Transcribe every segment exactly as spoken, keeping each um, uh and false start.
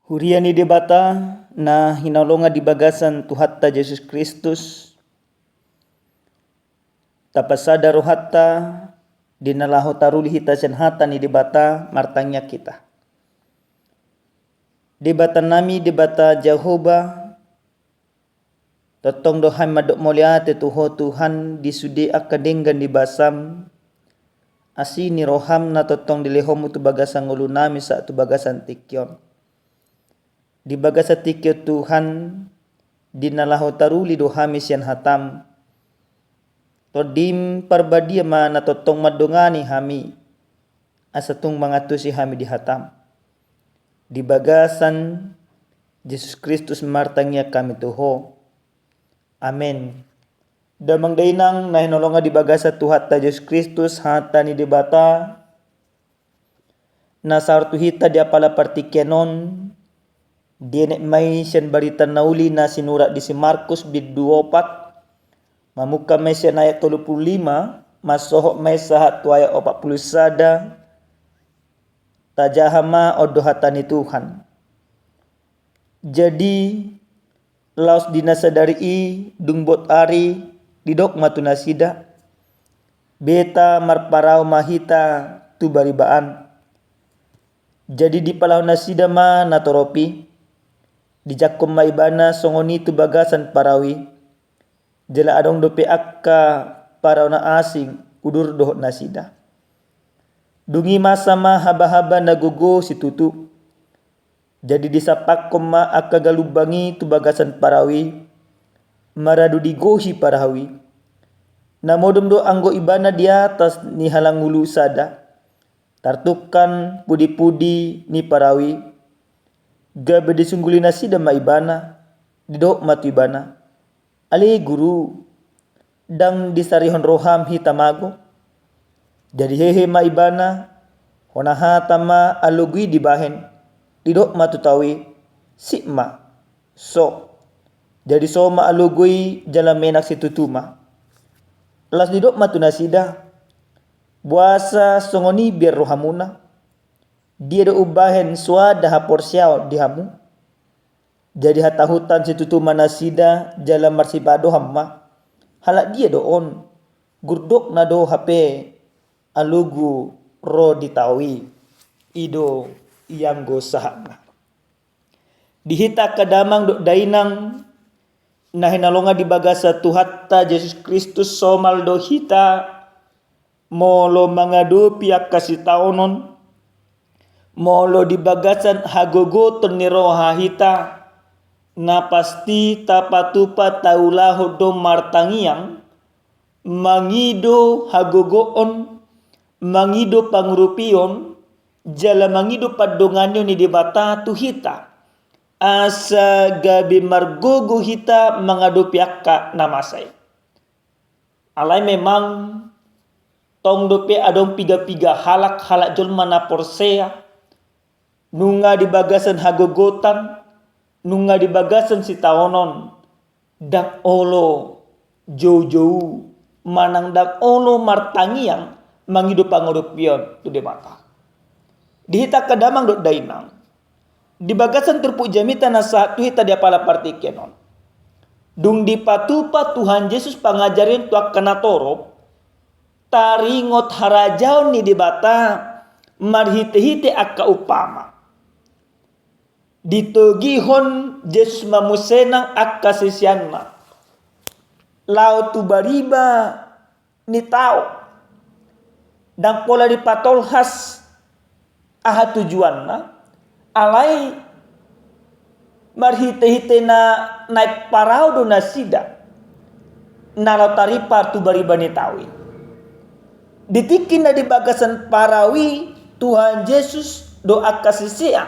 Huria ni Debata na hinaholongan di bagasan Tuhanta Jesus Kristus, tapasada rohanta di na laho taruli hita sian hata ni Debata, martangiang hita. Debata nami, Debata Jahowa, tongtong do hami mandok mauliate tu Ho Tuhan di sude angka denggan ni basam, asi ni roham na tongtong dilehonmu tu bagasan ngolu nami sahat tu bagasan tingki on. Di bagasan tingki on Tuhan, di na laho taruli do hami sian hatam. Tondim Parbadia ma na tongtong mandongani hami, asa tung mangantusi hami di hatam. Di bagasan Jesus Kristus martangiang hami tu Ho. Amen. Damang dainang na hinaholongan di bagasan Tuhanta Jesus Kristus, hata ni Debata na sahat tu hita di apala partingkian on, dienet ma i sian barita na uli na sinurat di si Markus bindu opat, mamungka ma i sian ayat tolu pulu lima, mansohot ma i sahat tu ayat opat pulu sada. Tajaha ma, on do hata ni Tuhan. Jadi, laos di na sadari i, dung bot ari, didok ma tu nasida: Beta marparau ma hita tu bariba an. Jadi dipalaho nasida ma natorop i, dijangkon ma ibana songon i tu bagasan parau i. Jala adong dope angka parau na asing udur dohot nasida. Dung i masa ma habahaba na gogo situtu. Jadi disampakkon ma angka galumbang i tu bagasan parau i, maradu digohi parau i. Na modom do anggo ibana di atas ni halangulu sada, tartungkan pudipudi ni parau i. Gabe disungguli nasida ma ibana, didok ma tu ibana: Ale Guru, ndang disarihon roham hita mago? Jadi hehe ma ibana, hona hata ma alogo i dibahen, didok ma tu tau i: Sip ma, so. Jadi so ma alogo i jala menak situtu ma. Laos didok ma tu nasida: Boasa songon i biar rohamuna? Dia do umbahen soada haporseaon di hamu? Jadi hatahutan situtu ma nasida jala marsipadohan ma: Halak dia do on? Gurdokna do hape alogo ro di tau i. I do ianggo sahatna. Di hita angka damang dohot dainang na hinaholongan di bagasan Tuhanta Jesus Kristus, somal do hita molo mangadopi angka sitaonon, molo di bagasan hagogoton ni roha hita, na pasti tapatupa taulahon do martangiang, mangido hagogoon, mangido pangurupion, jala mangido pandonganion ni Debata tu hita, asa gabe margogo hita mangadopi angka na masa i. Alai memang tong dope adong piga-piga halak, halak jolma na porsea, nunga di bagasan hagogotan, nunga di bagasan sitaonon, ndang olo joujou, manang ndang olo martangiang mangido pangurupion tu Debata. Di hita angka damang dohot dainang, di bagasan turpuk jamita na sahat tu hita di apala partingkian on, dung dipatupa Tuhan Jesus pangajarion tu angka natorop, taringot harajaon ni Debata marhite-hite angka umpama. Ditogihon Jesus ma muse nang angka siseanna laho tu bariba ni tao. Ndang pola dipatolhas aha tujuanna, alai marhite-hite na naek parau do nasida na laho taripar tu bariba ni tao i. Di tingki na di bagasan parau i Tuhan Jesus dohot angka sisean,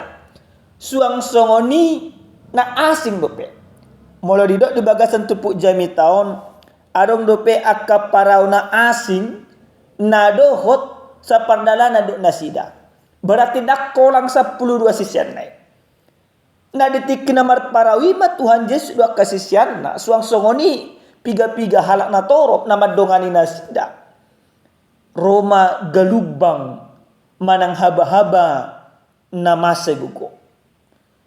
suang songon i na asing dope. Molo didok di bagasan turpuk jamita on, adong dope angka parau na asing na dohot sapardalanan dohot nasida. Berarti ndang holan sampulu dua siseanna i. Na di tingki na marparau i ma Tuhan Jesus dohot angka siseanna, suang songon i piga-piga halak natorop na mandongani nasida. Ro ma galumbang manang habahaba na masa i gogo.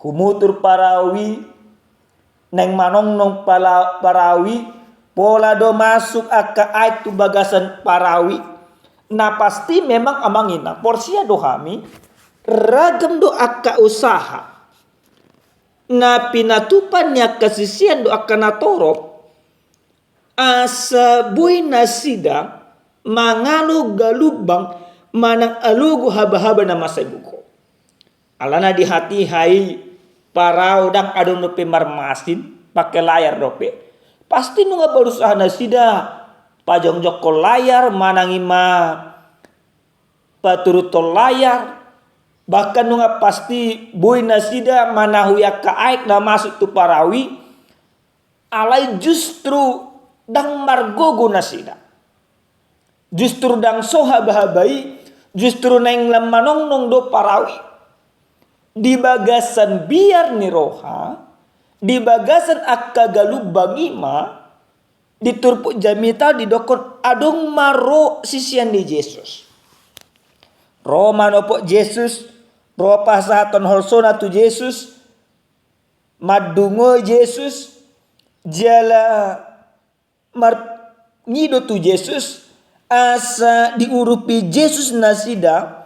Humutur parau i, naeng manongnong pala-, parau i, pola do masuk angka aek tu bagasan parau i. Na pasti memang amang inang, porsea do hami, ragam do angka usaha na pinatupa ni angka sisean do angka na torop, asa boi nasida mangalo galumbang manang alogo habahaba na masa i gogo. Alana di hatiha i parau ndang adong dope marmasin, pake layar dope. Pasti nunga berusaha nasida pajongjongkon layar, manang i ma paturuthon layar, bahkan nunga pasti boi nasida manahui angka aek na masuk tu parau i, alai justru ndang margogo nasida. Justru ndang so habahaba i, justru naeng lam manongnong do parau i. Di bagasan biar ni roha, di bagasan angka galumbang i ma, di turpuk jamita didokkon adong ma ro sisean ni Jesus. Ro manopot Jesus, ro pasahathon holsona tu Jesus, mandungoi Jesus, jala marngido tu Jesus, asa diurupi Jesus nasida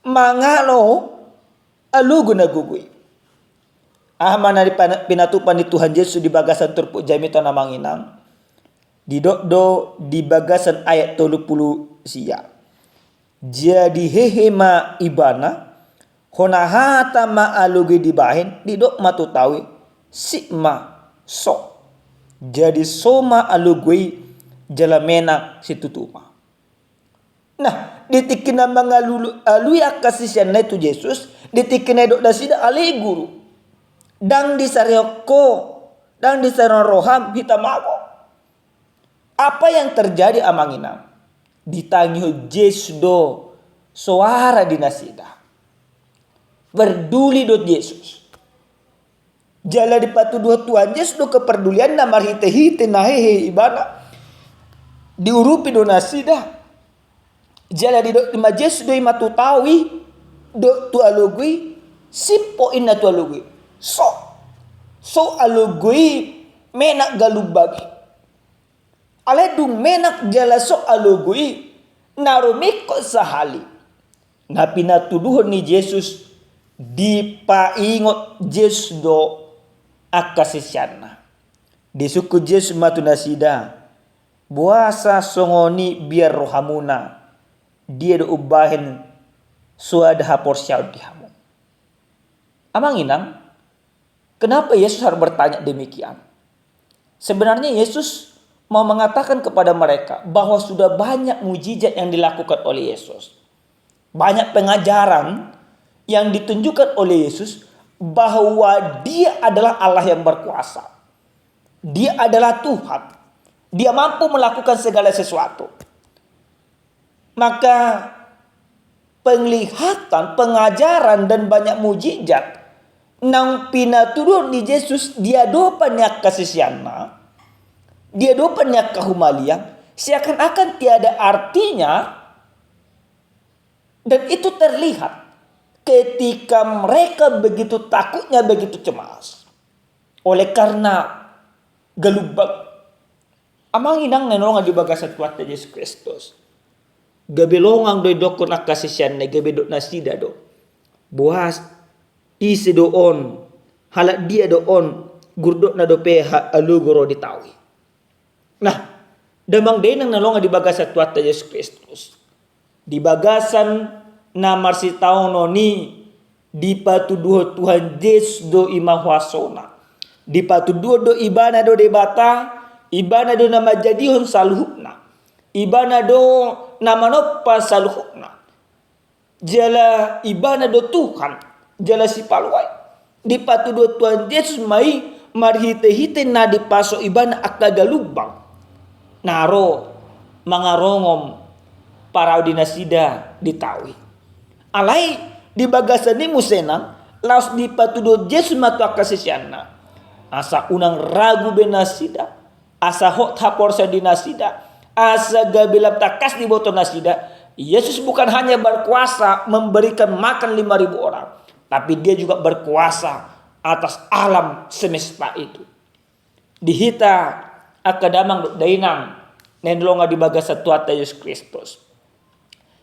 mangalo alogo na gogo i. Aha ma na dipana-, pinatupa ni Tuhan Jesus di bagasan turpuk jamita on amang inang? Didok do di bagasan ayat tolu pulu sia. Jadi hehe ma ibana, hona hata ma alogo i dibahen, didok ma tu tao i, sip ma, so. Jadi so ma alogo i, jala menak situtu ma. Nah, di tingki na mangalului angka siseanna i tu Jesus, di tingki na didok nasida, ale Guru, ndang disarihon Ho, ndang disarihon roham hita mago. Apa yang terjadi amang inang? Ditangihon Jesus do soara di nasida. Perduli do Jesus. Jala dipatuduhon Tuhan Jesus do keperdulianna marhitehite na hehe ibana. Diurupi do nasida. Jala didok ma Jesus do i ma tu tao i, dok tu alogo i, sip ho inna tu alogo i. So, so alogo i, menak galumbang i. Alai dung menak jala so alogo i, na rumingkot sahali. Na pinatuduhon ni Jesus, dipaingot Jesus do angka siseanna. Disungkun Jesus ma tu nasida, boasa songon i biar rohamuna, dia do umbahen soada haporseaon di hamu. Amang inang, kenapa Yesus harus bertanya demikian? Sebenarnya Yesus mau mengatakan kepada mereka bahwa sudah banyak mujizat yang dilakukan oleh Yesus. Banyak pengajaran yang ditunjukkan oleh Yesus bahwa Dia adalah Allah yang berkuasa. Dia adalah Tuhan. Dia mampu melakukan segala sesuatu. Maka penglihatan, pengajaran, dan banyak mujizat naung pinatuduhon ni Jesus di adopan ni angka siseanna, di adopan ni angka humaliang, seakan-akan tiada artinya, dan itu terlihat ketika mereka begitu takutnya, begitu cemas oleh karena galumbang. Amang inang na hinaholongan di bagasan Tuhanta Jesus Kristus. Gabe longang do didokkon angka siseanna i, gabe didok nasida do, boasa, ise do on, halak dia do on, gurdotna dope ha-, alogo ro di tao i. Nah, damang dainang na hinaholongan di bagasan Tuhanta Jesus Kristus. Di bagasan na marsitaonon i, dipatuduhon Tuhan Jesus do i ma huasona. Dipatuduhon do Ibana do Debata, Ibana do na manjadihon saluhutna. Ibana do na manompa saluhutna. Jala Ibana do Tuhan, jala Sipalua i. Dipatuduhon Tuhan Jesus ma i marhitehite na dipaso Ibana angka galumbang na ro mangarongom parau di nasida di tao i. Alai di bagasan i muse nang, laos dipatuduhon Jesus ma tu angka siseanna, asa unang ragu be nasida, asa hot haporseaon di nasida, asa gabe lam tangkas diboto nasida, Yesus bukan hanya berkuasa memberikan makan lima ribu orang, Tapi Dia juga berkuasa atas alam semesta itu. Di hita angka damang dohot dainang na hinaholongan di bagasan Tuhanta Jesus Kristus,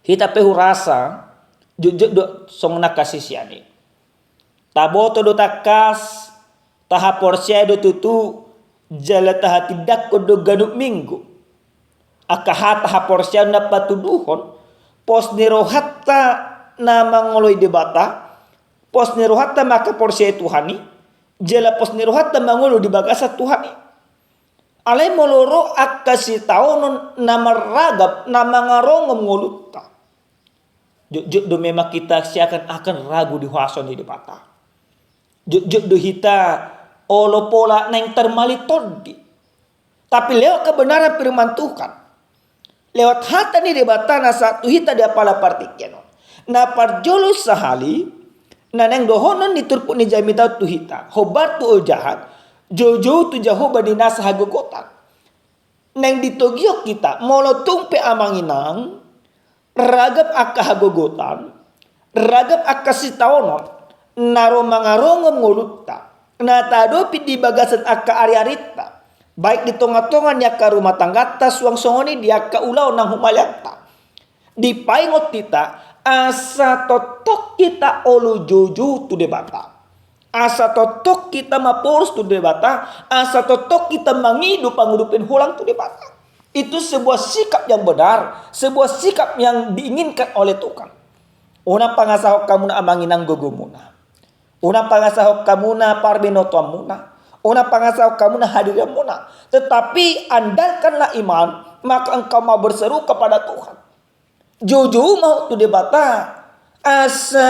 hita pe hurasa jotjot do songon angka sisean i. Taboto do tangkas, tahaporseai do tutu, jala tahatindangkon do ganup Minggu. Angka hata haporseaon na patuduhon pos ni rohanta na mangoloi Debata, pos ni rohanta mangkaporseai Tuhan i, jala pos ni rohanta mangolu di bagasan Tuhan i. Alai molo ro angka sitaonon na marragam, na mangarongom ngolunta, jotjot do memang hita seakan-akan ragu di huaso ni Debata. Jotjot do hita olo pola naeng tarmali tondi. Tapi lewat kebenaran firman Tuhan, lewat hata ni Debata na sahat tu hita di apala partingkian on, na parjolo sahali, na naeng dohonon ni turpuk ni jamita on tu hita, hombar tu ojahan, joujou tu Jahowa di nasa hagogotan. Naeng ditogihon hita, molo tung pe amang inang, ragam angka hagogotan, ragam angka sitaonon na ro mangarongom ngolunta, na tahadopi di bagasan angka ariarinta, baik di tongatonga ni angka rumah tangganta, suang songon i di angka ulaon na humaliangta. Dipaingot hita, asa tongtong hita olo joujou tu Debata. Asa tongtong hita maporus tu Debata, asa tongtong hita mangido pangurupion holan tu Debata. Itu sebuah sikap yang benar, sebuah sikap yang diinginkan oleh Tuhan. Unang pangasahon hamuna amang inang gogomuna. Unang pangasahon hamuna parbinotoanmuna. Unang pangasahon hamuna hadirianmuna. Tetapi andalkanlah iman, maka engkau mau berseru kepada Tuhan. Joujou ma ho tu Debata, asa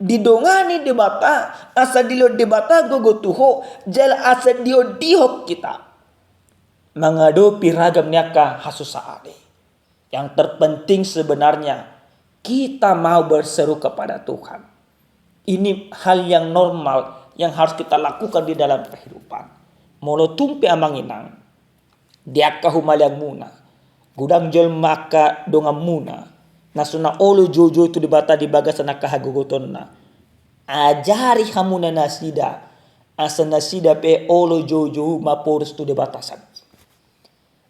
didongani Debata, asa dilehon Debata gogo tu ho, jala asa diondihon hita mangadopi ragam ni angka hasusaan i. Yang terpenting sebenarnya, kita mau berseru kepada Tuhan. Ini hal yang normal yang harus kita lakukan di dalam kehidupan. Molo tung pe amang inang, di angka humaliangmuna, godang jolma angka donganmuna na so na olo joujou tu Debata di bagasan angka hagogotonna, ajari hamuna nasida, asa nasida pe olo joujou maporus tu Debata sandiri.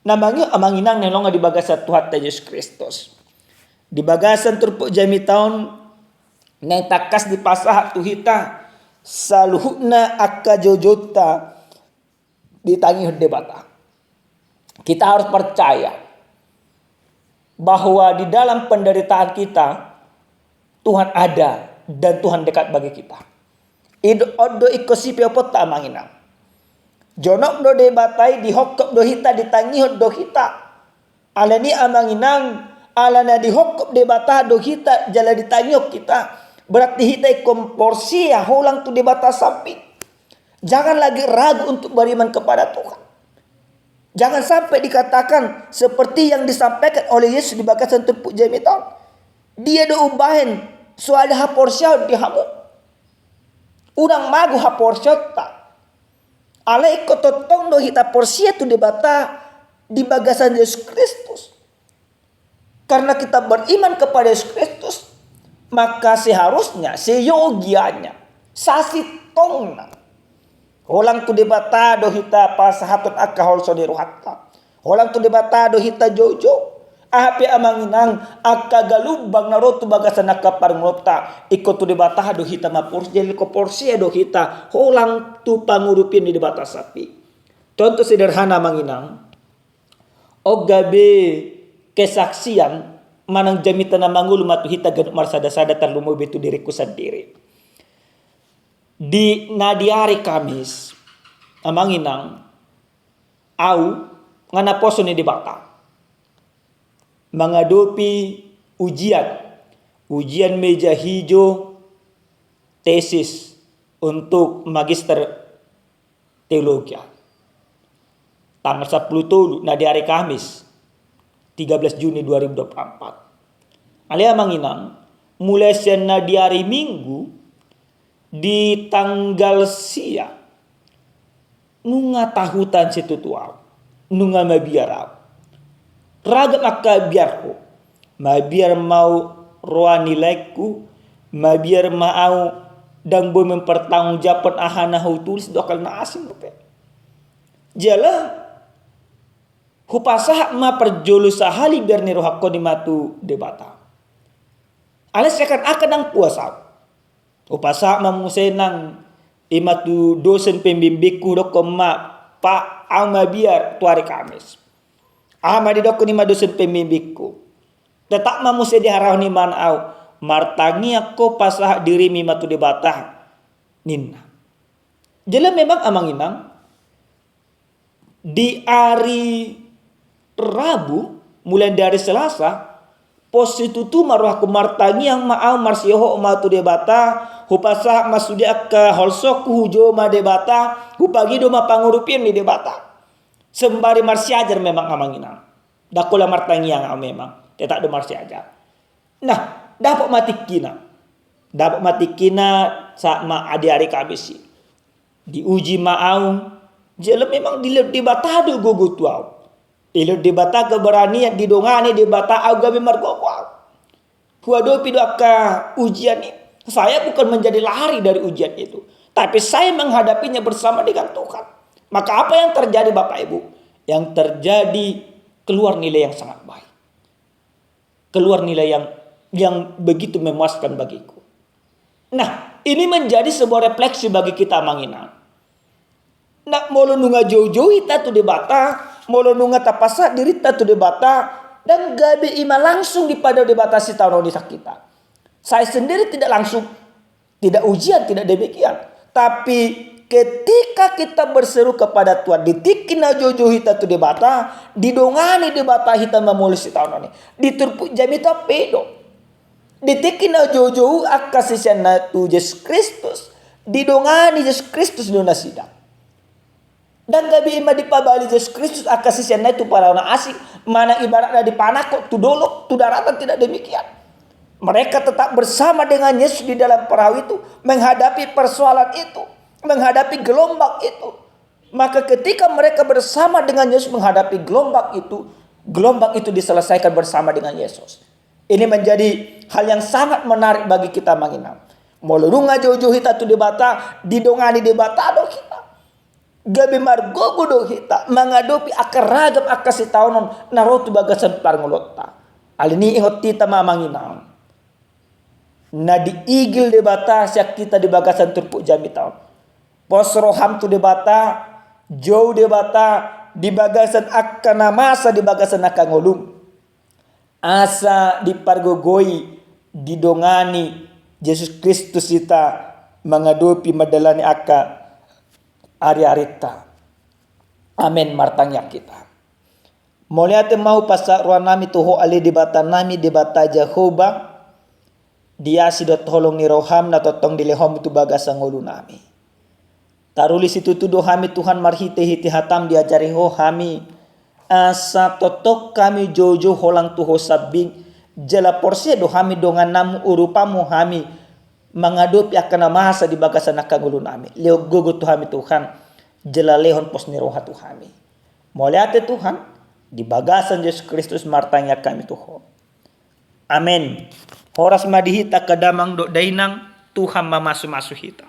Na mangihut amang inang na hinaholongan di bagasan Tuhanta Jesus Kristus, di bagasan turpuk jamita on, naeng tangkas dipasahat tu hita, saluhutna angka joujounta ditangihon Debata. Kita harus percaya bahwa di dalam penderitaan kita, Tuhan ada dan Tuhan dekat bagi kita. Ido, on do ingkon sipeoponta amang inang. Jonok do Debata i, dihongkop do hita, ditangihon do hita. Alani amang inang, ala na dihongkop Debata do hita, jala ditangihon hita, berarti hita ingkon porsea holan tu Debata sambing. Jangan lagi ragu untuk beriman kepada Tuhan. Jangan sampai dikatakan seperti yang disampaikan oleh Yesus di bagasan turpuk jamita on. Dia do umbahen so ada haporseaon di hamu. Unang mago haporseaonta. Alai ingkon tongtong do hita porsea tu Debata di bagasan Jesus Kristus. Karena kita beriman kepada Yesus Kristus, maka seharusnya, seyogianya, sasintongna, holan tu Debata do hita pasahathon angka holso ni rohanta. Holan tu Debata do hita joujou. Aha pe amang inang angka galumbang na ro tu bagasan angka parngoluonta, ingkon tu Debata do hita maporus, jadi ingkon porsea do hita holan tu pangurupion ni Debata sambing. Contoh sederhana amang inang, on gabe kesaksian manang jamita na mangolu ma tu hita ganup marsadasada, tarlumobi tu diringku sandiri. Di na di ari Kamis, amang inang, au nga naposo ni Debata mangadopi ujian, ujian meja hijau tesis untuk magister teologia. Tanggal sampulu tolu, na di ari Kamis, tiga belas Juni dua ribu dua puluh empat. Alai amang inang, mulai sian na di ari Minggu, di tanggal sia, nunga tahutan situtu au, nunga mabiar au. Ragam angka biarhu, mabiar ma au roa ni laengku, mabiar ma au Ndang boi mempertanggungjawabkan aha na hutulis dohot akal na asing dope. Jala hupasahat ma parjolo sahali biar ni rohangkon i ma tu Debata. Alai seakan-akan ndang puas ahu. Hupasahat ma muse nang i ma tu dosen pembimbingku, dokkon ma, Pak, ahu mabiar tu ari Kamis. Aha ma didokkon i ma dosen pembimbingku? Tetap ma muse diharahon ibana ahu, martangiang ho, pasahat dirimi ma tu Debata, ninna. Jala memang amang inang, di ari Rabu, mulai di ari Selasa, pos situtu ma rohangku, martangiang ma ahu, marsihohot ma tu Debata, hupasahat ma sude angka holsoku, hujou ma Debata, hupangido ma pangurupion ni Debata. Sembari marsiajar memang amang inang. Ndang holan martangiang ahu memang, tetap do marsiajar. Nah, dapot ma tingkina. Dapot ma tingkina sahat ma di ari Kamis i. Diuji ma ahu, jala memang dilehon Debata do gogo tu ahu. Dilehon Debata keberanian, didongani Debata ahu gabe margogo ahu. Huadopi do angka ujian i. Saya bukan menjadi lari dari ujian itu, tapi saya menghadapinya bersama dengan Tuhan. Maka apa yang terjadi, Bapak Ibu? Yang terjadi, keluar nilai yang sangat baik. Keluar nilai yang, yang begitu memuaskan bagiku. Nah, ini menjadi sebuah refleksi bagi kita amang inang. Nah, molo nunga joujou hita tu Debata, molo nunga tapasahat dirinta tu Debata, ndang gabe i ma langsung dipadao Debata sitaonon i sian hita. Saya sendiri tidak langsung, tidak ujian, tidak demikian. Tapi ketika kita berseru kepada Tuhan, di tingki na joujou hita tu Debata, didongani Debata hita mamolus sitaonon i. Di turpuk jamita pe do. Di tingki na joujou angka siseanna tu Jesus Kristus, didongani Jesus Kristus do nasida. Ndang gabe i ma dipabali Jesus Kristus angka siseanna i tu parau na asing, manang ibaratna dipanangkok tu dolok, tu daratan, tidak demikian. Mereka tetap bersama dengan Yesus di dalam perahu itu, menghadapi persoalan itu, menghadapi gelombang itu. Maka ketika mereka bersama dengan Yesus menghadapi gelombang itu, gelombang itu diselesaikan bersama dengan Yesus. Ini menjadi hal yang sangat menarik bagi kita amang inang. Molo nunga joujou hita tu Debata, didongani Debata do hita. Gabe margogo do hita mangadopi angka ragam angka sitaonon na ro tu bagasan parngoluonta. Alani i ingot hita ma amang inang, na diigil Debata sian hita di bagasan turpuk jamita on. Pos roham tu Debata, jou Debata di bagasan angka na masa di bagasan angka ngolum. Asa dipargogoi, didongani Jesus Kristus hita mangadopi mandalani angka ariarinta. Amen. Martangiang hita. Mauliate ma hupasahat rohanami tu Ho ale Debatanami, Debata Jahowa, di asi dohot holong ni roham na tongtong dilehonmu tu bagasan ngolunami. Taruli situtu do hami Tuhan marhitehite hatam diajari Ho hami, asa tongtong hami joujou holang tu Ho sambing, jala porsea do hami dongannanmu urupanmu hami mangadopi angka na masa di bagasan angka ngolunami. Lehon gogo tu hami Tuhan, jala lehon pos ni roha tu hami. Mauliate Tuhan, di bagasan Jesus Kristus martangiang hami tu Ho. Amen. Horas ma di hita angka damang dohot dainang, Tuhan mamasumasu hita.